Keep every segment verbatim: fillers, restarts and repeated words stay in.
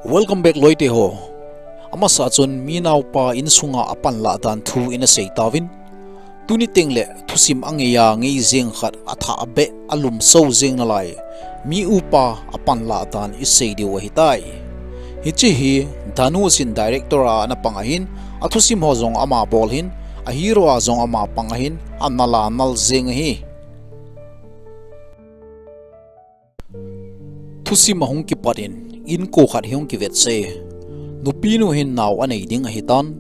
Welcome back loite ho. Amasa chun mi naopa insunga apanlah dan thu ina sei tauvin. Tuni tengle thusim angeiya ngei jeng khat athah beh alum so jeng nalai mi upa apanlah dan isei diu ahitai. Hiche hi Dhanush in director a ana pang ahin, athusim ho jong ama bol ahin, a hero a jong ama pang ahin, anala nal jeng ahi. Thusim ahung kipat in, inko khat hi hung kivetsah e. Nupi nu hin nao anei ding ahitan,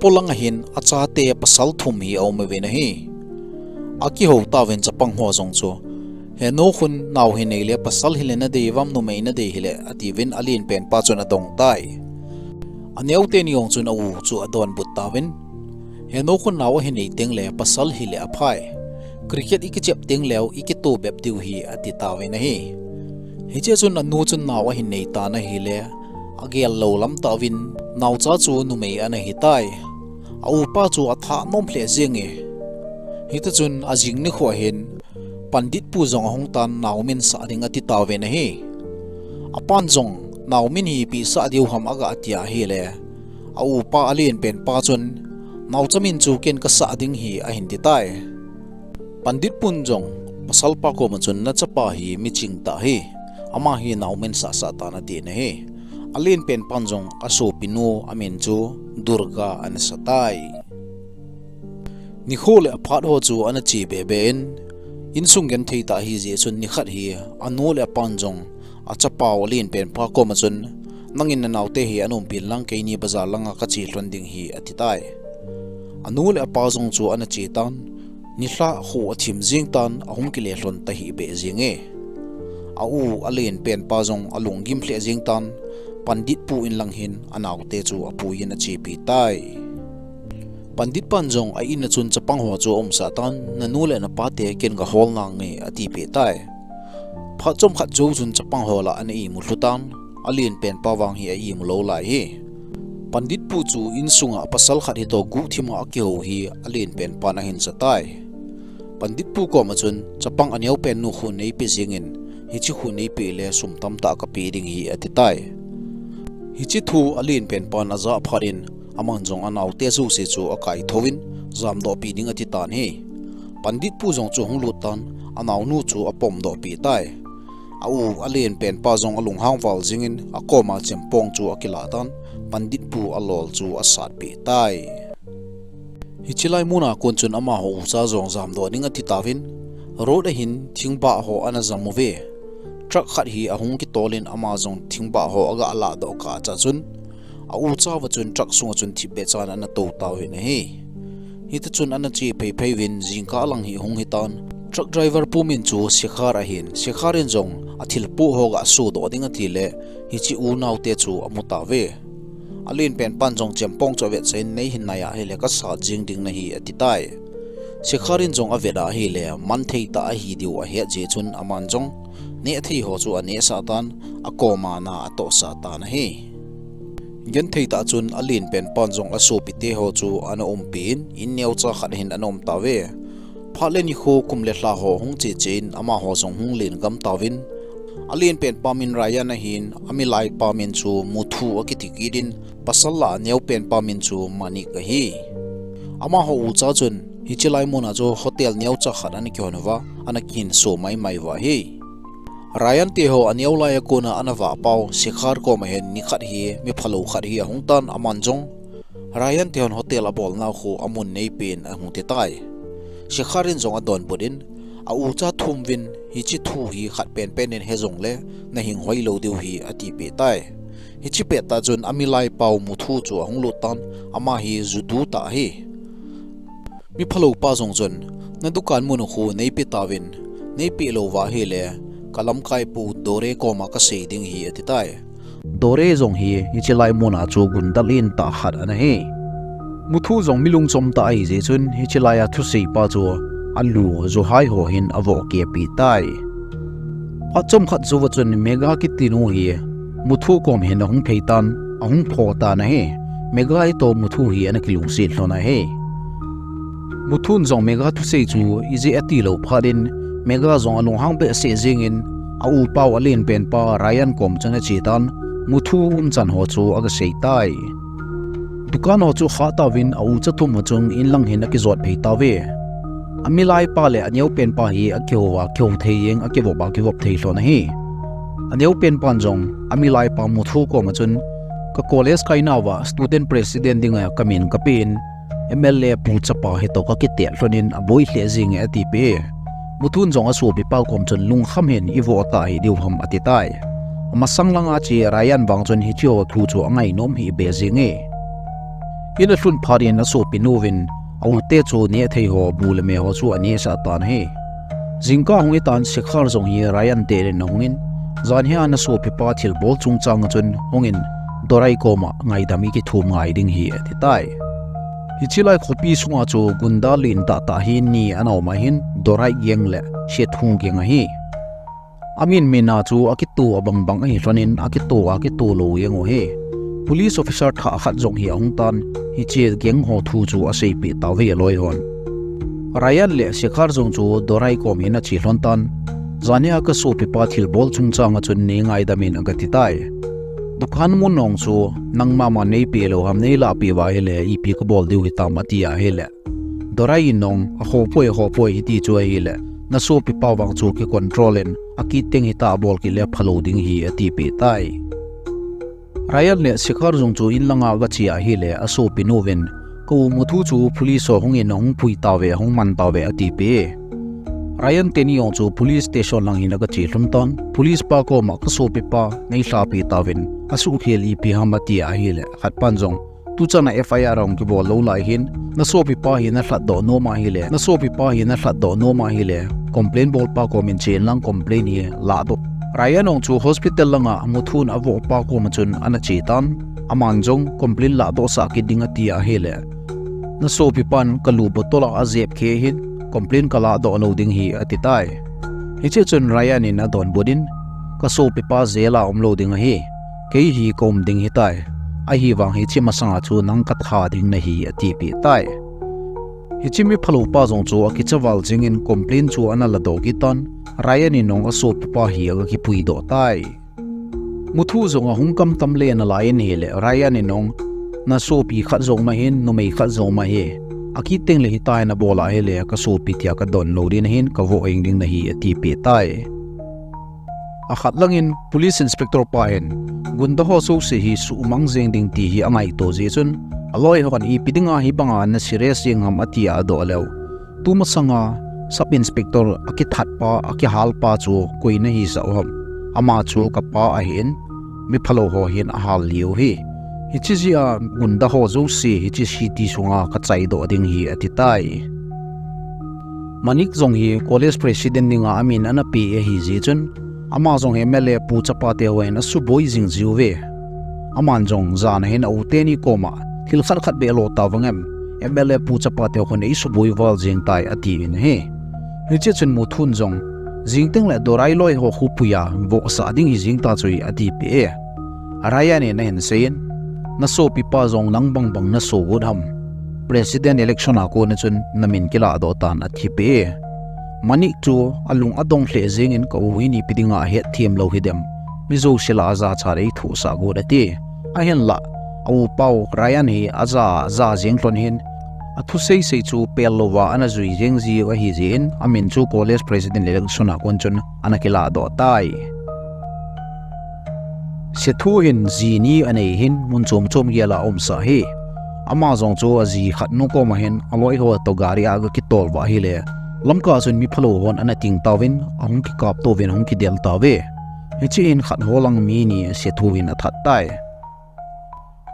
polang ahin achate pasal thum hi aum uvin ahi. Akihou tauvin chapang ho jong chu, henu khun nao hi neile pasal hile nadei uvam, numei nadei hile, atiuvin alenpen pa chun adong tai. Aneo teni jong chun a u chu adonbut tauvin. Henu khun nao ahin nei tengle pasal hile aphai. Cricket ikichep tengleu ikito bep diu hi ati tauvin ahi. Hiche chun anu chun nao ahin nei tan ahile, agel lou lam tauvin naocha chu numei ana hitai. A upa chu athah nom lheh jenge. Hiti chun ajing nikho hin Pandit pu jong ahung tan nao min sah ding ati tauvin ahi. Apan jong nao min hi ipi sah diu ham aga tia ahile, a upa alenpen pa chun naocha min chu ken kasah ding hi ahin ti tai. Pandit pun jong pasal pa koma chun nachapa hi miching tah ahi, ama hi nao min sah sah tan atin ahi. Alenpen pan jong asopi nu amin chu Durga ana sa tai. Nikho le aphat ho chu ana che bebe in, insung genthei tah ahi jeh chun nikhat hi anu le apan jong achapa u alenpen pa koma chun, nangin nanaote hi ana umpin lang keini bazar langa kache lhon ding hi ati tai. Anu le apa jong chu ana che tan, nilhah kho athim jeng tan ahung kile lhon tahih beh jenge. A u alenpen pa jong alunggim lheh jeng tan, Pandit pu in lang hin anaote chu apuiyin achepi tai. Pandit pan jong a in a chun chapang ho chu aumsah tan, nanu le napa te ken gahol nange atipeh tai. Phat chomkhat jou chun chapang ho lah ana imu lhu tan, alenpen pa vang hi aimu lou lai hi. Pandit pu chu insunga pasal khat hitoh guhthima akihou hi alenpen pan ahin sa tai. Pandit pu koma chun, chapang aneopen nu khu neipe jengin, hiche khu neipe le sum tamtah kape ding hi ati tai. Hiche thu alenpen pan ajah phat in, aman jong anaote jouse chu akaithouvin, jamdohpi ding ati tan ahi. Pandit pu jong chu ahung lut tan, anaonu chu apomdohpi tai. A u alenpen pa jong alunghang val jengin, akoma chempong chu akilah tan, Pandit pu alol chu asatpeh tai. Hiche lai muna kon chun amaho ucha jong jamdoh ding ati tauvin, road a hin thingbah ho ana jam uve. Truck khat hi ahung kitolin ama jong thingbah ho aga lahdoh kah chun, a ucha uva chun truck sunga chun thipbeh chan ana tou tauvin ahi. Hiti chun ana che pheiphei uvin jingkah lang hi ahung hitan, truck driver pu min chu Shekhar ahin, Shekhar in jong athilpoh ho gasodoh ding atile, hiche unaote chu amu tauve. Alenpen pan jong chempong chu avetsah in, neihin nai ahile kasat jeng ding nahi ati tai. Shekhar in jong avet ahile, manthei tah ahi diu ahet jeh chun aman jong nehthei ho chu anehsah tan, akoma na atohsah tan ahi. Genthei tah chun alenpen pan jong asopite ho chu ana umpi in, in neocha khat hin ana um tauve. Phat le nikho kum le lha ho hung cheche in amaho jong hung len gam tauvin, alenpen pa min Ryan ahin, amilai pa min chu Muthu akiti kit in, pasal lah a neopen pa min chu Manik ahi. Amaho ucha chun hiche lai muna chu hotel neocha khat ana kihon uva, ana kihinso maimai uva ahi. Ryan te ho aneo lai a kona ana vah pau Shekhar koma hin nikhat hi miphalou khat hi ahung tan, aman jong Ryan te hon hotel abolnau khu amun neipen ahung ti tai. Shekhar in jong adonbut in, a ucha thum uvin, hiche thu hi khat penpen in he jongle nahing hoilou diu hi atipeh tai. Hiche pettah chun amilai pau Muthu chu ahung lut tan, ama hi judu tah ahi. Miphalou pa jong chun, nadukan mun khu neipe tauvin, neipeh louva ahile, kalamkaipu Dore koma kasei ding hi ati tai. Dore jong hi hiche lai muna chu gunda lentah khat ana hi. Muthu jong mi lungchom tah ahi jeh chun hiche lai a thusei pa chu alu Johai ho hin avohkepi tai. Phat chomkhat jouva chun Megha kitinu hi Muthu kom hin ahung phei tan, ahung pho tan ahi. Megha toh Muthu hi ana kilungset lhon ahi. Muthun jong Megha thusei chu ijeh atilou phat in, Megha jong alunghang behseh jengin, a upau alenpen pa Ryan kom chun ache tan, Muthu umchan ho chu aga sei tai. Dukan ho chu khah tauvin a ucha thum ho chun inlang hin akijot phei tauve. Amilai pa le aneopen pa hi akihou a kihou thei jeng, akivop a kivop thei lhon ahi. Aneopen pan jong amilai pa Muthu koma chun, ka college kainauva student president dinga kamin kapen, M L A pu chapa hitoh kakiteh lhonin aboi lheh jenge atipeh e. Muthun jong asopipa kom chun lungkham hih in, ivoh tah hih diu ham atitai. Amasang langa che Ryan vang chun hicheho thu chu angainom hih be jenge. In alhun phat in asopinu vin a ute chu nehthei ho, bu le me ho chu anehsah tan ahi. Jingkah hung hitan Shekhar jong hi Ryan te in ahungin, jan hia nasopipa thilbol chungchang a chun hungin, Dorai koma ngaidam ikithum ngai ding hi atitai. Hiche lai khopi sunga chu gunda lentah tah hi ni ana um ahin, Dorai gang le Sethu gang ahi. Amin mina chu akito abang bang ahi lhonin, akito akito lou jeng u ahi. Police officer thah khat jong hi ahung tan, hiche gang ho thu chu aseipeh tauve aloi hon. Ryan le Shekhar jong chu Dorai kom hin ache lhon tan, jan hia kasopipa thilbol chungchang a chun neingaidam in agatitai. Dukan mun nong chu nangma ma neipeh lou ham, neilahpeh uva ahile ipi kabol diu hitam atia ahile, Dorai in nong, akhohpoi, akhohpoi hiti chu ahile, nasopipa vang chu kicontrol in, akit teng hita abol kit le phalou ding hi atipeh tai. Ryan le Shekhar jong chu inlanga agache ahile, asopinu vin, ka u Muthu chu police ho hungin ahung pui tauve, ahung man tauve atipeh e. Ryan teni jong chu police station lang hin agache lhon tan, police pa koma kasopipa neilhahpeh tauvin, asuhkhel ipi ham atia ahile, khat pan jong, tuchan a F I R ahung kibol lou lai hin, nasopipa hi nalhatdoh nom ahile, nasopipa hi nalhatdoh nom ahile, complaint bolpa komin chen lang complaint hi lahdoh. Ryan jong chu hospital langa Muthun avohpa koma chun ana che tan, aman jong complaint lahdohsah kit ding atia ahile, nasopipan kalu bottle a ajep khe hin, complaint kalahdoh lou ding hi atitai. Hiche chun Ryan in adonbut in, kasopipa jail a umlou ding ahi, kei hi kaum ding hitai. Ahivang hiche masanga chu nang katha ding nahi atipeh tai. Hiche miphaloupa jong chu akicha val jengin complaint chu ana ladoh kit tan, Ryan in nong asopipa hi agakipuidoh tai. Muthu jong ahung kamtam le analai in ahile, Ryan in nong, nasopi khat jong ma hin, numei khat jong ma hi, akit teng le hitia nabol ahile, kasopi tia kadon lou ding ahin, kavoh jeng ding nahi atipeh tai. Akhat langin police inspector pa hin, gunda ho jouse hi suhmang jeng ding ti hi angaito jeh chun, aloi hon ipi dinga hibanga naserious jeng ham atia adoh leu, tumasanga sub inspector akithatpa, akihalpa chu koi nahisah u ham? Ama chu kapa ahin, miphalou ho hin ahal lih u ahi. Hiche jeh a gunda ho jouse hiche city sunga kachaidoh ding hi atitai. Manik jong hi college president dinga amin ana peh ahijeh chun, ama jong M L A pu chapate ho hin asuboi jing jiuve. Aman jong jan ahin a u teni koma, thil khat khat beh lo tauvang em, M L A pu chapate ho khun eisuboi val jeng tai atin ahi. Hiche chun Muthun jong, jing teng le Dorai loi ho khu puiya vohsah ding hijeng ta chu hi atipeh e. Ryan in ahin seiyin, nasopipa jong nang bangbang naso got ham? President election a kona chun namin kilahdoh tan atipeh e. Manik chu alung adong lheh jengin ka u hi ipi dinga hetthem lou hidem, mi jouse lah a jachat eitohsah got ati. Ahinlah, a upau Ryan hi aja, aja jeng lhon hin, athusei sei chu pel louva ana jui jeng jiu ahijeh in, amin chu college president election a kon chun ana kilahdoh tai. Sethu hin ji ni anei hin mun chom chom gel a aumsah ahi. Ama jong chu aji khatnu koma hin aloi ho toh gari a agakitol uva ahile, lamkah chun miphalou hon ana ting tauvin, ahung kikap touvin ahung kidel tauve. Hiche hin khat ho lang mi ni Sethu hin athat tai.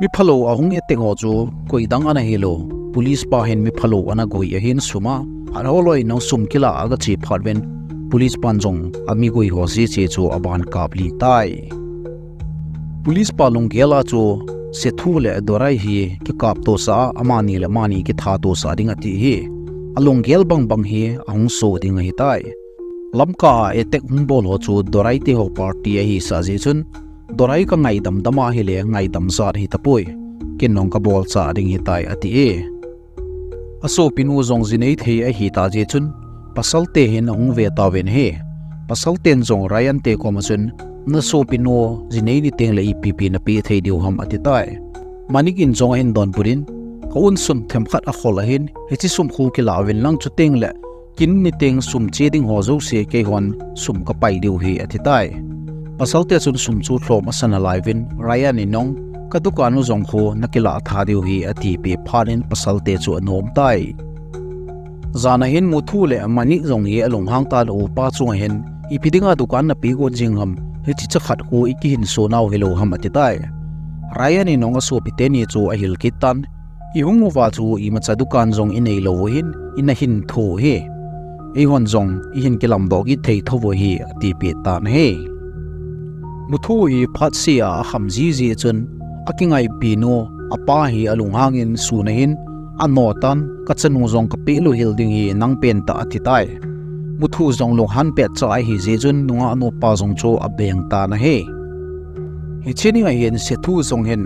Miphalou ahung attack ho chu koidang ana hilou, police pa hin miphalou ana goi ahin sum a, khat ho loi nung sum kila agache phat uvin, police pan jong amigoi ho jouse chu aban kap lih tai. Police pa lunggel a chu Sethu le Dorai hi kikaptosah a, amani le amani kithatosah ding ati ahi. Alunggel bangbang hi ahung so ding ahitai. Lamkah a attack hung bol ho chu Dorai te ho party ahisah jeh chun, Dorai kangaidam dam ahile ngaidam jat hitapoi. Ken nung kabolcha ding hitai ati e. Asopinu jong jinei thei ahitah jeh chun, pasalte hin ahung ve tauvin ahi. Pasalten jong Ryan te koma chun, Nasopinu jinei ni tengle ipi ipi napeh thei diu ham, ati tai. Manik in jong ahin donbut in, ka un sum themkhat akhol ahin, hiche sum khu kilah uvin lang, chutengle kin ni teng sum che ding ho jouse keihon sum kapai diu ahi, ati tai. Pasalte chun sum chu lhom asa nalai uvin, Ryan in jong, ka dukan u jong khu nakilah tha diu ahi, atipeh phat in pasalte chu anom tai. Jan ahin Muthu le Manik jong hi alunghang tan, upa chunga hin, ipi dinga dukan napeh got jing ham, hiche cha khat khu ikihinso nau hilou ham, ati tai. Ryan in jong asopi teni chu ahil kit tan, ihung uva chu imacha dukan jong inei lou u hin, ina hin tho u ahi. Eihon jong ihin kilamdoh kit thei tho u ahi, atipeh tan ahi. Muthu hi phatseh a akham jiji chun, akingaipinu, apa hi alunghang in sun ahin, ano tan, ka chanu jong kapeh lut hel ding ahi nang pentah, ati tai. Muthu jong lunghan petcha ahi jeh chun nungah nupa jong chu abeng tan ahi. Hiche ni ahin Sethu jong hin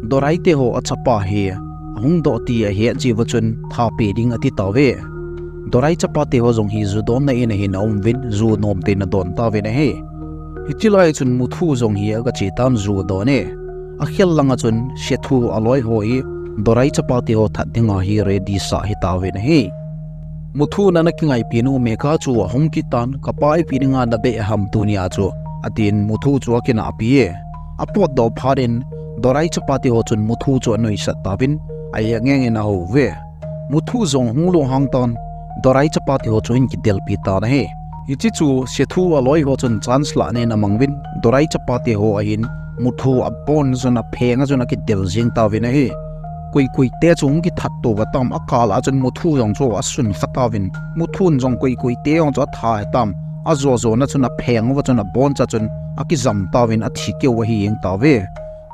Dorai te ho achapa hi ahung doh ti ahet jeh uva chun tha pe ding ati tauve. Dorai chapa te ho jong hi ju donna in ahin aum uvin, ju nom tah in adon tauvin ahi. Hiche lai chun Muthu jong hi aga che tan ju don e. Akhel langa chun Sethu aloi ho hi Dorai chapa te ho that dinga hi ready sa hitauvin ahi. Muthu in ana kingaipinu Meka chu ahung kit tan, kapa ipi dinga nabeh ham tunia chu, atin Muthu chu akinahpi e. Apotdoh phat in Dorai chapa te ho chun Muthu chu anuisat tauvin, aengeng in ahou uve. Muthu jong hung lunghang tan, Dorai chapa te ho chu ahin kidelpi tan ahi. Hiche chu Sethu aloi ho chun chance lahna in amang uvin, Dorai chapa te ho ahin Muthu abon chun apheng a chun akidel jeng tauvin ahi. Koikoi te chu hung kithat touva tam, akal a chun Muthu jong chu asun kha tauvin, Muthu in jong koikoi te jong chu atha hitam, ajo jona chun apheng uva chun abon cha chun akijam tauvin athi keu ahi jeng tauve.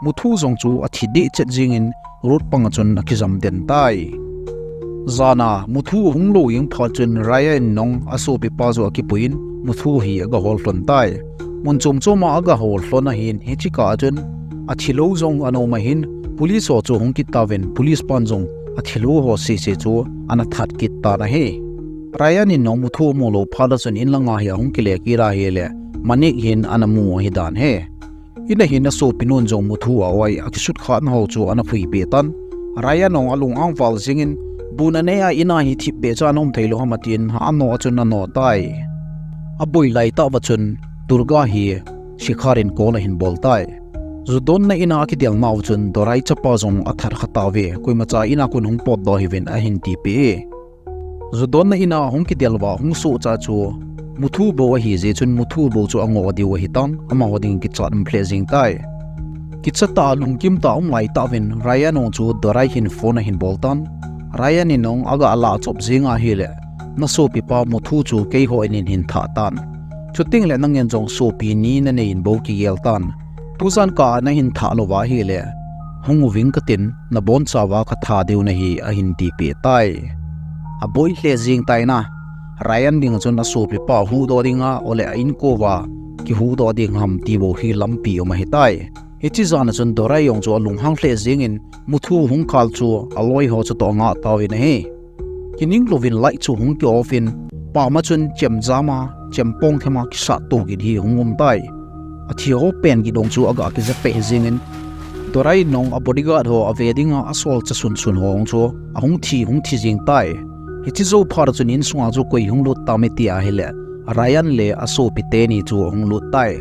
Muthu jong chu athi deh chet jengin road panga chun akijam den tai. Jana Muthu hung lou jeng phat chun Ryan in jong asopipa chu akipuiyin Muthu hi aga hol lhon tai. Mun chom choma aga hol lhon ahin, hiche kah a chun athilou jong ana um ahin, police ho chu hung kit tauvin, police pan jong athilou ho sese chu ana that kit tan ahi. Ryan in jong Muthu amu lou phat a chun in langa hi ahung kile kit ahile, Manik hin ana mu ahi dan ahi. In a hin asopinun jong Muthu a-oi akisut khatna ho chu ana phuipeh tan. Ryan jong alung ahung val jengin, bu nanei a in a hi thipbeh cha ana um theilou ham atin, ano a chun ano tai. Aboi laitah uva chun Durga hi Shikhar in call ahin bol tai. Ju donna in a akidel nauva chun Dorai chapa jong athat kha tauve, koimacha in a kon hung potdoh hih uvin ahin tipeh e. Ju donna in a hung kidel uva hung sohcha chu Muthu bou ahi jeh chun Muthu bou chu angoh diu ahitan, amaho dingin kichat um lheh jeng tai. Kichat tah a lungkim tah a um laitah uvin Ryan jong chu Dorai hin phone ahin bol tan. Ryan in jong aga lah chop jeng ahile, nasopipa Muthu chu keiho in hin thah tan. Chutengle nangin jong sopi ni nanei in bou kigel tan. Tujan kah a nahin thah louva ahile, hung uving katin, nabonchauva katha diu nahi, ahin tipeh tai. Aboi lheh jeng tai na. Ryan dinga chun asopipa huhdoh dinga, ole a-inkoa kihuhdoh ding ham ti bou hi lampi um ahitai. Hiche jana chun Dorai jong chu alunghang lheh jengin, Muthu hung kal chu aloi ho chutoh angah tauvin ahi. Kining louvin light chu hung ki-off in, pam a chun chemjam a, chempong them a kisat to kit hi hung um tai. Athi ho pen kidong chu aga kija peh jengin, Dorai in jong a bodyguard ho ave dinga asolchah sunsun ho jong chu ahung thi, hung thi jeng tai. Hiche jou phat a chun insunga chu koi hung lut tam iti ahile, Ryan le asopi teni chu ahung lut tai.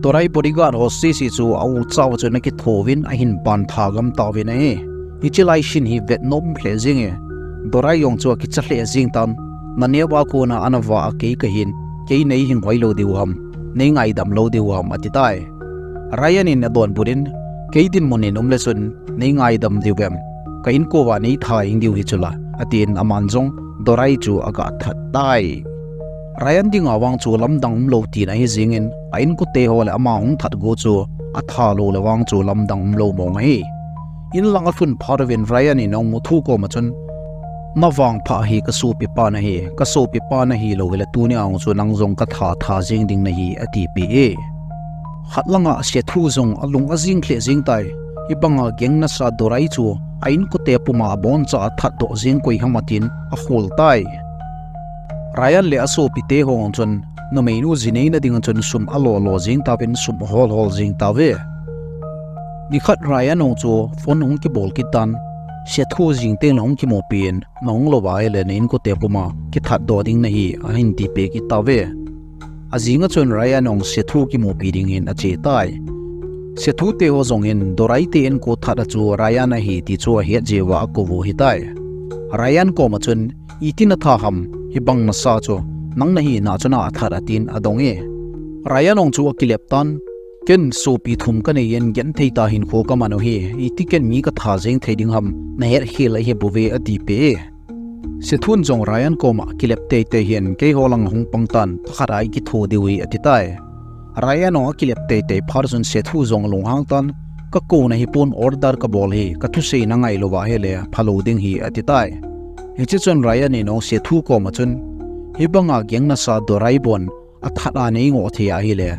Dorai bodyguard ho sese chu a-uchah uva chun akithouvin ahin bantha gam tauvin ahi. Hiche lai scene hi vetnom lheh jenge. Dorai jong chu akicha lheh jeng tan. Naneo a kona ana vah a kei kahin, kei neihing hoi lou diu ham, neingaidam lou diu ham, ati tai. Ryan in adonbut in, kei dinmun in um le chun neingaidam diu vem, ka-inkoa neitha jeng diu hi chula, atin aman jong Dorai chu aga that tai. Ryan dinga vang chu lamdang umlou tina ahi jengin, a-inkote ho le ama hung that go chu atha lou le vang chu lamdang umlou mong ahi. In lang alhun phat uvin Ryan in jong Muthu koma chun, navangpha hi kasopipa nahi, kasopipa nahilou hile tunia jong chu nang jong katha tha jeng ding nahi, atipeh e. Khat langa Sethu jong alung ajing lheh jeng tai. Hibanga geng nasa Dorai chu a-inkote puma aboncha athat doh jeng koi ham atin akhol tai. Ryan le asopite ho jong chun Numeinu jinei nading a chun sum alo lo jing tauvin, sum ahol hol jing tauve. Nikhat Ryan jong chu phone hung kibol kit tan, Sethu jing teng le hung kimupi in, nahung lou va ahile na inkote puma kithat doh ding nahi, ahin tipeh kit tauve. Ajing a chun Ryan jong Sethu kimupi ding hin ache tai. Sethu te ho jong hin Dorai te inko that a chu Ryan ahi ti chu ahet jeh uva akou u ahitai. Ryan koma chun, "Iti natha ham, hibang nasa chu, nang nahi na chu na athat a," tin adong e. Ryan jong chu akilep tan, "Ken sopi thum kanei in, genthei tah hinkho kaman u ahi, iti ken mi katha jeng thei ding ham, nahet khel ahi bouve," atipeh e. Sethun jong Ryan koma kilep teitei hin, "Keiho lang hung pang tan, thakhat a ikitho diu ahi," ati tai. Ryan jong akilep teitei phat chun Sethu jong alunghang tan, "Kakou nahi pon, order kabol ahi, kathusei nangai lou va ahile phalou ding ahi," ati tai. Hiche chun Ryan in jong Sethu koma chun, "Hibanga geng nasa Dorai bon athat a nei ngoh thei ahile,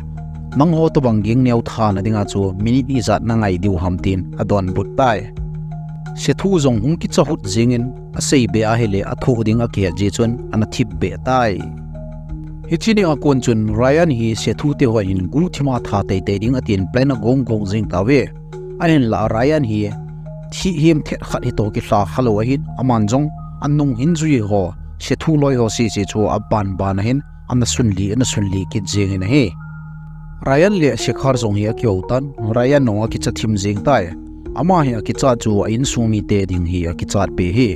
nangho tobang geng neo thana dinga chu minute ijat nangai diu ham," tin adonbut tai. Sethu jong hung kicha hut jing in, asei be ahile athoh ding akihet jeh chun ana thip be tai. Hiche nia kon chun Ryan hi Sethu te ho hin guhthima tha teitei ding atin plan agong gong jing tauve. Ahinlah Ryan hi thihhem thet khat hitoh kilha khalou ahin, aman jong anung hin jui ho, Sethu loi ho sese chu aban ban ahin, ana sunli, ana sunli kit jeng in ahi. Ryan le Shekhar jong hi akihou tan, Ryan jong akicha thim jeng tai. Ama hi akichat chu a insung mite ding hi akichat pi hi.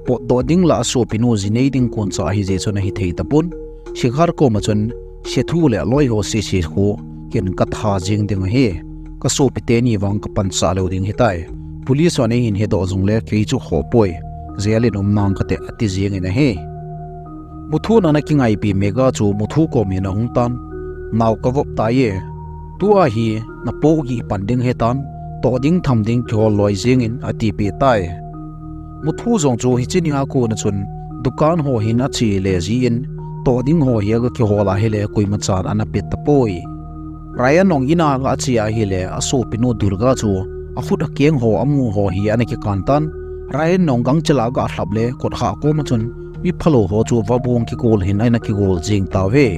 Potdoh ding lah a sopinu jinei ding koncha ahi jeh chun ahithei tapon. Shekhar koma chun, "Sethu le aloi ho sese khu ken katha jeng ding ahi. Kasopi teni vang kapansa lou ding ahitai. Police hon eihin hedoh jongle kei chu khoh poi. Jail in um nang kate," ati jeng in ahi. Muthun ana kingaipi Megha chu Muthu kom hin ahung tan, "Nao kavop tai e. Tua hi napohgih pan ding ahitan, toh ding tham ding kihol loi jeng in," atipeh tai. Muthu jong chu hiche nia kon a chun dukan ho hin ache le jin, toh ding ho hi aga kihol ahile koimachan ana pe tapoi. Ryan jong in a aga che ahile asopinu Durga chu akhut akeng ho amu ho hi ana kikan tan. Ryan jong gangchel a aga lhap le kotkhah koma chun miphalou ho chu vabong kikol hin ana kigol jing tauve.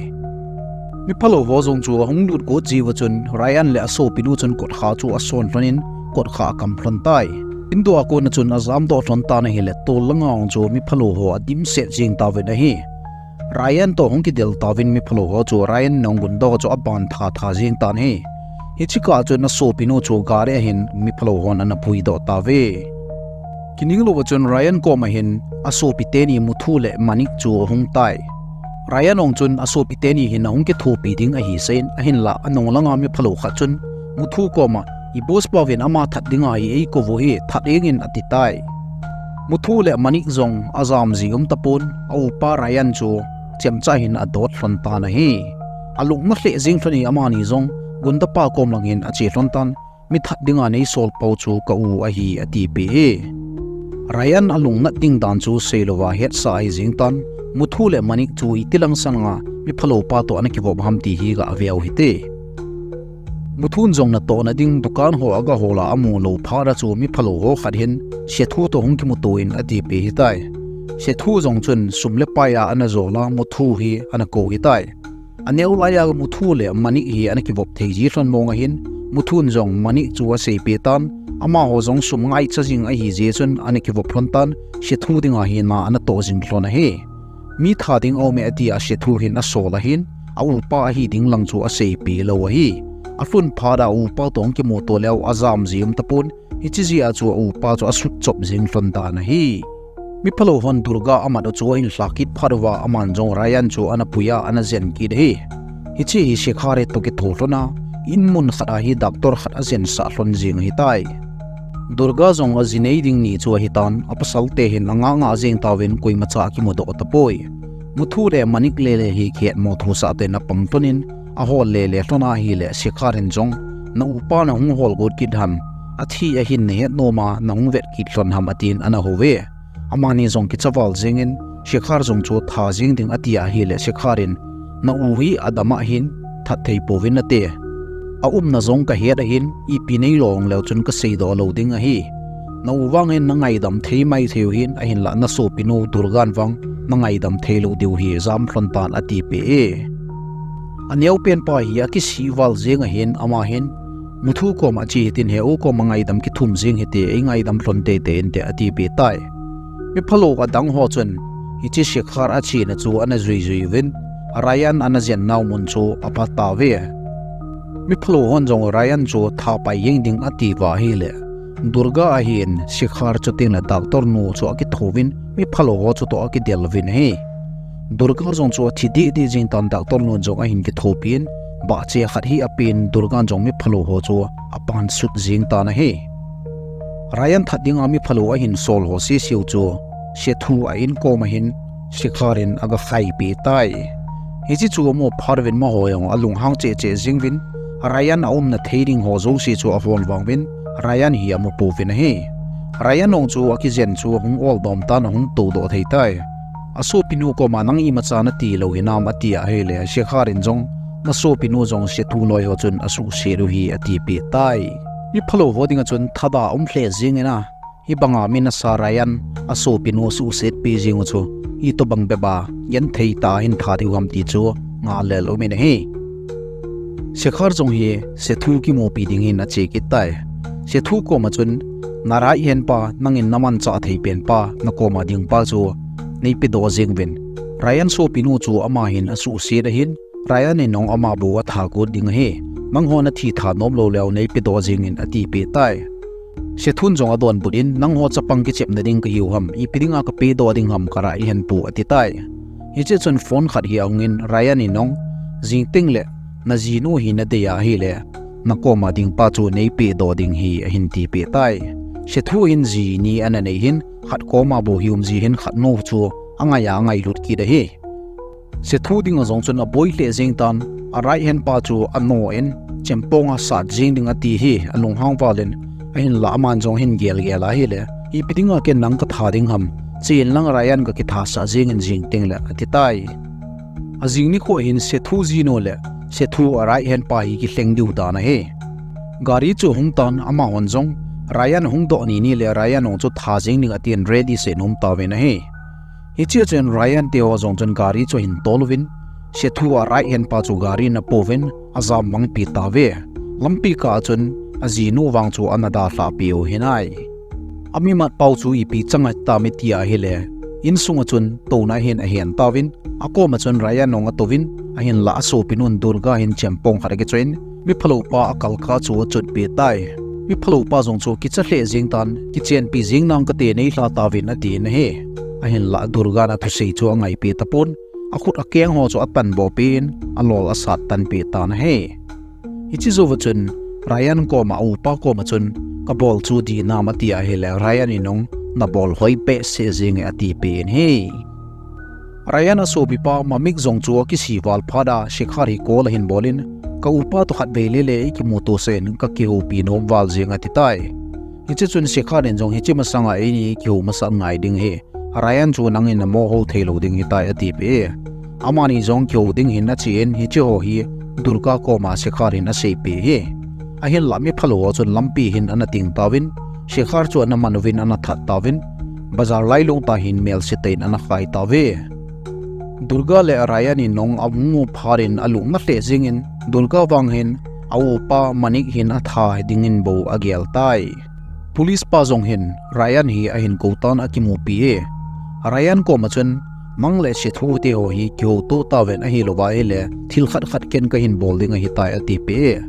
Miphalou ho jong chu ahung lut got jiuva chun Ryan le asopinu chun kotkhah chu ason lhon in kotkhah akam lhon tai. Indoh a kon a chun ajamdoh lhon tan ahile tol langa jong chu miphalou ho adimset jing tauvin ahi. Ryan toh hung kidel tauvin miphalou ho chu Ryan in jong gunda ho chu aban tha tha jing tan ahi. Hiche kah chun asopinu chu gari a hin miphalou hon ana puidoh tauve. Kining louva chun Ryan koma hin asopi teni Muthu le Manik chu ahung tai. Ryan jong chun asopi teni hin ahung kithopi ding ahi seiyin, ahinlah anung langa miphalou khat chun Muthu koma, "I boss pa vin ama that dinga hi eikou u ahi, that jeng in," ati tai. Muthu le Manik jong ajam ji um tapon, a upa Ryan chu chemcha hin adot lhon tan ahi. Alungna lheh jeng lhon in amani jong gunda pa kom lang hin ache lhon tan, "Mi that dinga neisol pau chu ka u ahi," atipeh e. Ryan alungnat ding dan chu seilouva hetsa ahi jeng tan, Muthu le Manik chu iti lang sanga miphalou pa toh ana kivop ham ti hi gah ve u hite. Muthun jong natohna ding dukan ho aga hol a amu lou phat a chu miphalou ho khat hin Sethu toh hung kimuto in atipeh ahitai. Sethu jong chun sum le pai a ana jol a Muthu hi ana kou ahitai. Aneo laiya Muthu le Manik hi ana kivop thei ji lhon mong ahin, Muthun jong Manik chu aseipeh tan, amaho jong sum ngaicha jing ahi jeh chun ana kivop lhon tan, Sethu dinga hi na ana toh jing lhon ahi. Mi that ding aume atia Sethu hin asol ahin, a upa ahi ding lang chu aseipeh lou ahi. Alhun phat a a upa toh hung kimuto leu ajam ji um tapon, hiche jeh a chu a upa chu asut chop jing lhon tan ahi. Miphalou hon Durga amat u chu ahin lha kit phat uva aman jong Ryan chu ana pui a ana jen kit ahi. Hiche hi Shekhar toh kitho lhon a, in mun khat a hi doctor khat ajensah lhon jing ahitai. Durga jong ajinei ding ni chu ahitan, apasal te hin angah ngah jeng tauvin koimacha akimudoh tapoi. Muthu le Manik lele hi kihetmo thusah tah in apang lhon in, ahol lele lhon ahile Shekhar in jong, "Na upa nahung hol got kit ham, athi ahin nahet nom a nahung vet kit lhon ham," atin ana houve. Amani jong kicha val jeng in, Shekhar jong chu that jeng ding ati ahile Shekhar in, "Na u hi adam ahin, that thei pouvin nate. Aumna jong kahet ahin, ipi neilo leu chun kaseidoh lou ding ahi. Na u vang hin nangaidam thei mai thei u ahin, ahinlah nasopinu Durga vang nangaidam thei lou diu ahi," ajam lhon tan atipeh e. Aneopen pa hi akisih val jeng ahin, ama hin, Muthu koma che hitin, Heo koma ngaidam kithum jeng hite, eingaidam lhon teitei inte, atipeh tai. Miphalou adang ho chun hiche Shekhar achena chu ana juijui uvin, Ryan ana jen nau mun chu apha tauve. Miphalou hon jong Ryan chu thapai jeng ding atiuva ahile, Durga ahin Shekhar chuteng le doctor nu chu akithouvin, miphalou ho chutoh akidel uvin ahi. Durga jong chu athi dehdeh jeng tan, doctor nun jong ahin kithopin, bahche khat hi apen, Durga jong miphalou ho chu apansut jeng tan ahi. Ryan that dinga miphalou ahin sol ho seseu chu Sethu a in koma hin Shekhar in aga khaipeh tai. Hiche chu amu phat uvin amaho jong alunghang cheh cheh jeng uvin, Ryan aumna thei ding ho jouse chu ahol vang uvin, Ryan hi amu pouvin ahi. Ryan jong chu akijen chu ahung oldom tan, ahung toudoh thei tai. Asopinu koma, Nang imacha nati lou hinam, atia ahile, Shekhar in jong, Nasopinu jong Sethu noi ho chun asuhset u ahi, atipeh tai. Miphalou ho dinga chun thada um lheh jeng in a, hibanga mi nasa Ryan asopinu asuhsetpi jeng u chu itobang bep a genthei tah a ahin that diu ham ti chu ngahlel umin ahi. Shekhar jong hi Sethu kimupi ding hin ache kit tai. Sethu koma chun, Na right hand pa, nangin namanchah thei pen pa, nakoma ding pa chu neipedoh jeng uvin. Ryan sopinu chu ama hin asuhset ahin, Ryan in jong ama bou atha got ding ahi. Nangho nathi tha nom lou leu neipedoh jeng in, atipeh tai. Sethun jong adonbut in, Nangho chapang kichepna ding kahiu ham, ipi dinga kapedoh ding ham ka right hand pu, ati tai. Hiche chun phone khat hi ahungin, Ryan in jong, Jing teng le najinu hi nadei ahile, nakoma ding pa chu neipedoh ding ahi, ahin tipeh tai. Sethu hin ji ni ana nei hin, khat koma bou hi um ji hin, khat nu chu angai a angailut kit ahi. Sethu dinga jong chun aboi lheh jeng tan, a right hand pa chu ano in, chempong a sat jeng ding ati hi alunghang val in, ahinla aman jong ahin gelgel ahile, Ipi dinga ken nang katha ding ham, chen lang Ryan kakithasah jeng in jing teng le, ati tai. Ajing nikho hin Sethu jinu le Sethu a right hand pa hi kilheng diu dan ahi. Gari chu ahung tan, amahon jong Ryan ahung doh ni ni le Ryan jong chu tha jeng ding atin ready seh nom tauvin ahi. Hichea chun Ryan teho jong chun gari chu ahin tol uvin, Sethu a right hand pa chu gari in apouvin, ajam mangpi tauve. Lampi kah a chun ajinu vang chu ana dalhah peh u ahi nai. Amimat pau chu ipi chang ahitam iti ahile, insunga chun touna hin ahen tauvin, akoma chun Ryan jong atouvin, ahinla asopinun Durga hin chempong khat akichoiyin, miphalou pa akalkah chu achotpeh tai. Miphalou pa jong chu kicha lheh jeng tan, Kichenpi jeng nang kate, neilha tauvin, atin ahi. Ahinla Durga in athusei chu angaipeh tapon, akhut akeng ho chu atanboh peh in, alol asat tanpeh tan ahi. Hiche jouva chun Ryan koma, aupa koma chun, Kabol chu dih nam, ati ahile, Ryan in jong, Nabol hoi behseh jenge, atipeh in ahi. Ryan asopipa Mamik jong chu akisih val phat a, Shekhar hi call ahin bol in, Ka upa toh khatvei lele ikimuto sah in, kakihoupi nom val jeng, ati tai. Hiche chun Shekhar in jong, Hiche masanga eini kihou masat ngai ding ahi. Ryan chu nangin namoh hou theilou ding ahitai, atipeh e. Amani jong kihou ding hin achen, hicheho hi Durga koma Shekhar in aseipeh ahi. Ahinla miphalou ho chun lampi hin ana ting tauvin, Shekhar chu ana man uvin ana that tauvin, bazar lailung tah hin melse tah in ana khai tauve. Durga le Ryan in jong ahung mu phat in alungna lheh jengin, Durga vang hin aupa Manik hin atha dingin bou agel tai. Police pa jong hin Ryan hi ahin kou tan akimupi e. Ryan koma chun, Nang le Sethu teho hi kihouto tauvin, ahilouva ahile thil khat khat ken kahin bol ding ahitai, atipeh e.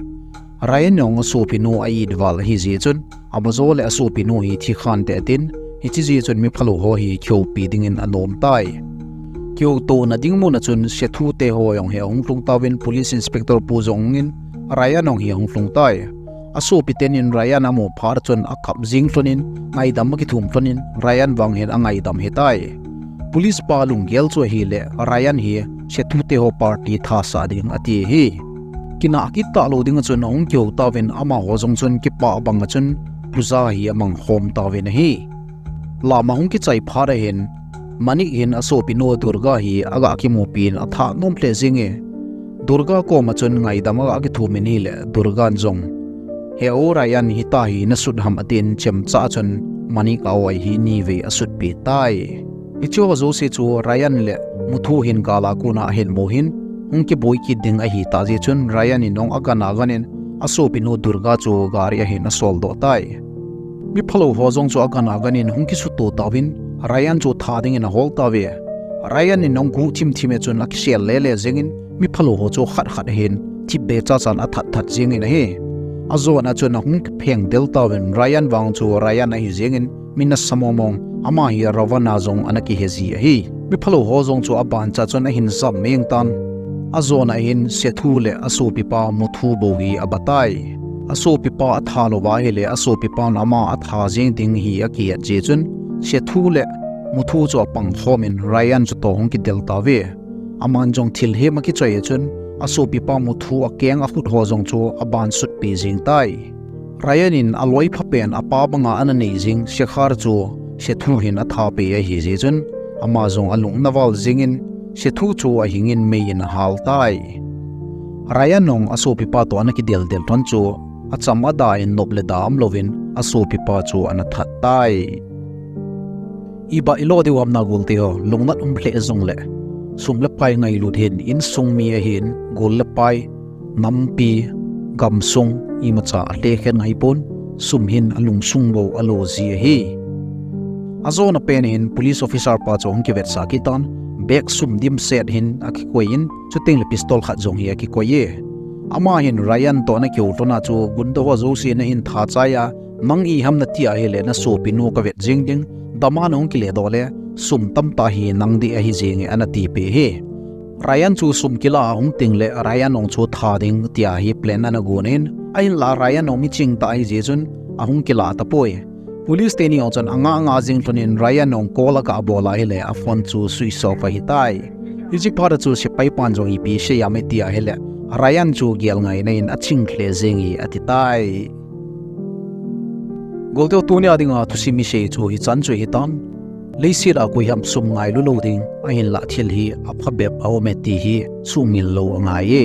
Ryan jong asopinu a-it val ahijeh chun, amajo le asopinu hi thikhan te atin, hiche jeh chun miphalou ho hi kihoupi dingin anom tai. Kihoutona ding muna chun Sethu teho jong hi ahung lhung tauvin, Police Inspector pu jong in Ryan jong hi ahung lhung tai. Asopiten in Ryan amu phat chun akap jing lhonin, ngaidam akithum lhonin, Ryan vang hin angaidam ahitai. Police pa lunggel chu ahile, Ryan hi Sethu teho party thasah ding ati ahi. Kinah kit talou dinga chun ahung kihou tauvin, amaho jong chun kipah banga chun puja hi amang khom tauvin ahi. Lam ahung kichai phat ahin, Manik hin asopinu Durga hi aga kimupin atha nom lheh jenge. Durga koma chun ngaidam aga kithumin ahile, Durga in jong, He o Ryan, hita hi nasut ham, atin chemcha chun Manik a-oi hi nivei asutpeh tai. Hicheho jouse chu Ryan le Muthu hin gala kona ahin mu hin, hung kiboi kit ding ahitah jeh chun Ryan in jong agan agan in asopinu Durga chu gari a hin asoldoh tai. Miphalou ho jong chu agan agan in hung kisuto tauvin Ryan chu tha dingin ahol tauve. Ryan in jong guh thim thim a chun akisel lele jengin miphalou ho chu khat khat hin thipbeh cha chan athat that jengin ahi. Ajona chun ahung kipheng del tauvin Ryan vang chu Ryan ahi jengin mi nasa mong mong, ama hi Ravana jong ana kihe ji ahi. Miphalou ho jong chu aban cha chun ahin jam meng tan. Ajona hin Sethu le asopipa Muthu bou hi abatai. Asopipa atha louva ahile asopipan ama atha jeng ding hi akihet jeh chun Sethu le Muthu chu apang khomin Ryan chutoh hung kidel tauve. Aman jong thil hem akichoi a chun asopipa Muthu akeng akhut ho jong chu aban sutpi jeng tai. Ryan in aloi phapen apa banga ana nei jing Shekhar chu Sethu hin atha peh ahi jeh chun ama jong alung ana val jengin Sethu chu ahingin mei in ahal tai. Ryan jong asopipa toh ana kidel del lhon chu acham ada in nop le da umlouvin asopipa chu ana that tai. Iba ilo diu ham na golte ho, lungnat um lheh jongle sum le pai ngailut hin insung mi ahin, gol le pai, nampi, gamsung, imacha alhekhen ngai pon, sum hin alungsung bou alo ji ahi. Ajona pen hin police officer pa chu ahung kivetsah kit tan, bag sum dimset hin akikoi in, chutengle pistol khat jong hi akikoi e. Ama hin Ryan toh ana kihoulhon a chu, gunda ho jouse nahin tha chai a, nang iham nati ahile nasopinu kavet jeng ding, dama nahung kiledoh le sum tamtah hi nang ding ahi jenge ana tipeh e. Ryan chu sum kila ahung tengle Ryan jong chu tha ding tia hi plan ana gon in, ahinla Ryan jong miching tah ahi jeh chun ahung kila tapoi. Police teni jong chun angah ngah jeng lhon in Ryan jong call aga bol ahile aphone chu switch off ahitai. Hiche phat a chu sepai pan jong ipi asei ham iti ahile, Ryan chu gel ngaina in aching lheh jenge ati tai. Golte ho, tunia dinga thusim isei chu hichan chu hitan. Leiset a koiham sum ngailu lou ding, ahinla thil hi aphabep aume ti hi sumil lou angai e.